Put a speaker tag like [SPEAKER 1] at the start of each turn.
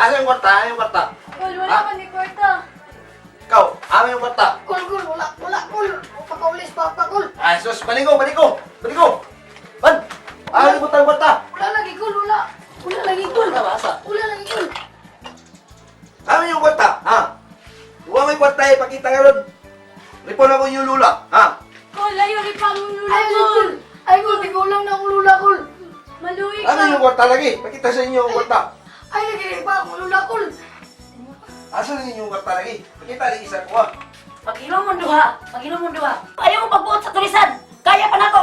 [SPEAKER 1] Asa yung kwarta? Asa yung kwarta?
[SPEAKER 2] Kol, wala
[SPEAKER 1] Ah?
[SPEAKER 2] man ni kwarta.
[SPEAKER 1] Ikaw, asa yung kwarta?
[SPEAKER 3] Kol, kol, wala, wala, kol. Pakaulis, papa, kol.
[SPEAKER 1] Ay, sus, baligo, baligo, baligo. Ban, asa yung butang kwarta?
[SPEAKER 3] Wala lagi, kol, wala. Wala lagi, kol.
[SPEAKER 1] Wala ba, asa?
[SPEAKER 3] Wala lagi, kol.
[SPEAKER 1] Asa yung kwarta? Ha? Huwag may kwarta eh, pakita nga ron. Ripon ako yung lula, ha?
[SPEAKER 2] Kol, ayaw ni pa mong lula,
[SPEAKER 3] Ay,
[SPEAKER 2] kol.
[SPEAKER 3] kol. Ay, kol, tigulang na akong lula, kol.
[SPEAKER 2] Maluwi ka.
[SPEAKER 1] Asa yung kwarta lagi? Pakita sa inyo ang kwarta.
[SPEAKER 3] Ay, lagi rin pa akong lula, kol.
[SPEAKER 1] Asa na yung kwarta lagi? Pakita lagi sa kuha.
[SPEAKER 4] Pag-ilong mong duha, pag-ilong mong duha. Ayaw mo pagbuot sa tulisan. Kaya pa nako.